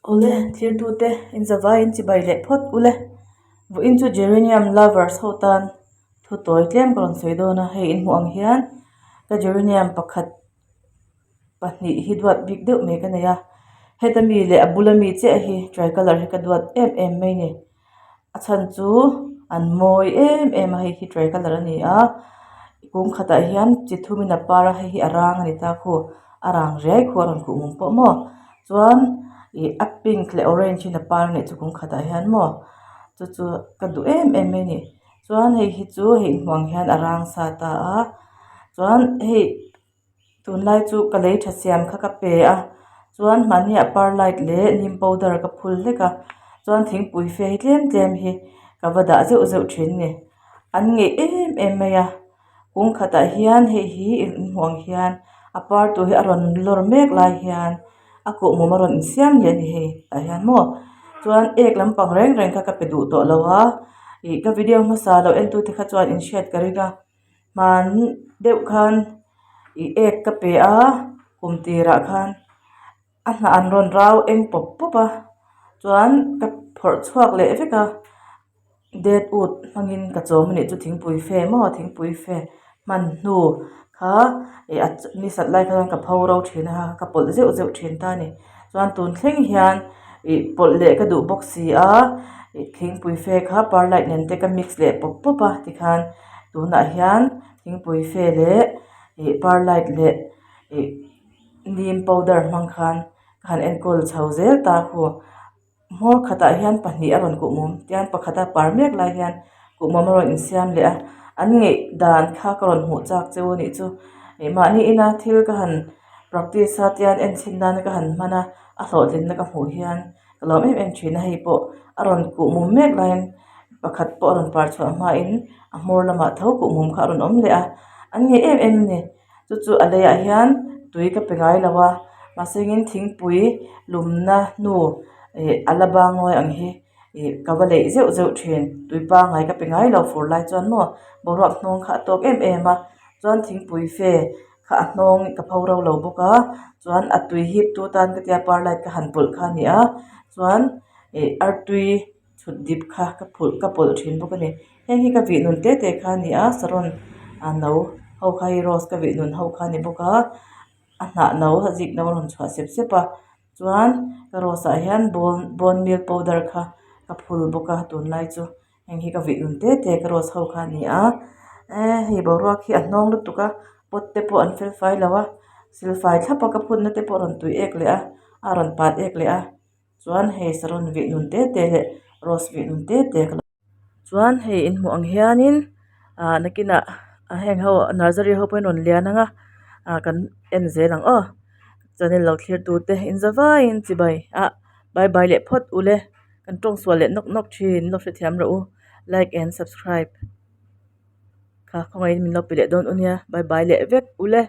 Awle thirtute inzavaiin chibai leh phawt ule. Vawiin chu Geranium lovers ho tan thu tawi tlem ka rawn sawi dawn a, hei inhmuh ang hian ka geranium pakhat pahnih hi duat bik deuh mai ka nei a, heta mi leh a bula mi chiah hi tricolour hi ka duat em em mai a ni. A chhan chu an mawi em em a hei hi tricolour a ni a kung khatah hian chi thumin a par a hei hi a rang a ni ta khu a rang riai khu a rawn khuh mum pawh maw chuan ih a pink leh orange in a par a nih chu kung khatah hian maw chu chu ka duh em em mai a ni chuan hei hi chu hei hmuh ang hian a rang sa ta a chuan hei. Tunlai chu ka lei tha siam kha ka pe a chuan mahni ah perlite leh neem powder ka phul hlek a chuan thingpui fe hi tlem tlem hi ka va dah zeuh zeuh thin a ni an ngeih em em mai a kung khatah hian hei hi inhmuh ang hian a par tur hi a rawn lawr mek lai hian a kuhmum a rawn insiam leh a ni hei tah hian maw chuan ek lampang reng reng kha ka pe duh tawh lo a ih ka video hmasa lo en tute kha chuan inhriat ka ring a. Hman deuh khan ih ek ka pe a kum tirah khan a hnah an rawn rau eng pawp pawp a chuan ka phawrh chhuak leh vek a dead wood hmangin ka chawm a nih chu thingpui fe maw thingpui fe hman hnu kha ih a ni sat lai khan ka pho ro thin a ka pawlh zeuh zeuh thin ta a ni chuan tun thleng hian ih pawlh leh ka duh bawk si a ih thingpui fe kha perlite nen te ka mix leh pawp pawp a tikhan. Tunah hian thingpui fe leh ih perlite leh ih neem powder hmang khan ka han enkawl chho zel ta khu hmawr khatah hian pahnih a rawn kuhmum tian pakhat a par mek lai hian kuhmum a rawn insiam leh a an ngeih dan kha ka rawn hmuh chak cheu a nih chu ih mahni ina thil ka han practice a tian enchhin nana ka han hman a a hlawhtlinna ka hmuh hian. Ka lawm em em thin a hei pawh a rawn kuhmum mek laiin pakhat pawh a rawn par chhuah hmain a hmawr lamah tho kuhmum kha a rawn awm leh a an ngei em em a ni chu chu a leiah hian tui ka pe ngai lo a mahse engin thingpui lumna hnu ih a la bangawi ang hi ih ka va leih zeuh zeuh thin tui pangngai ka pe ngai lo fur lai chuan maw boruak hnawng kha a tawk em em a chuan thingpui fe kha a hnawng ka pho ro lo bawk a chuan a tui hip tu tan ka tia perlite ka han pawlh kha a ni a chuan ih artui chhut dip kha ka phulh ka pawlh thin bawk a ni heng hi ka vih nun te te kha a ni a saron a no ho kha hi rose ka vih nun ho kha a ni bawk a a hnah no a zik no a rawn chhuah sep sep a chuan ka rose ah hian bone bone meal powder kha ka phul bawk a tunlai chu. Heng hi ka vih nun te te ka rose ho kha a ni a eee hei boruak hi a hnawng lutuk a pot te pawh an fel fai lo a silfai thlap a ka phunna te pawh a rawn tui ek leh a a rawn pat ek leh a chuan hei saron vih nun te te leh rose vih nun te te ka chuan hei in hmuh ang hianin ah nakinah a heng ho nursery ho pawh hi an rawn lian ang a ah kan en zel ang aw channel lo thlir tu te in za vaiin chibai ah bye bye leh phawt ule. Kan tawng sual leh nawk nawk thin lo hrethiam rawh u like and subscribe kha khawngaihin min lo pe leh dawn u nia bye bye leh vek ule.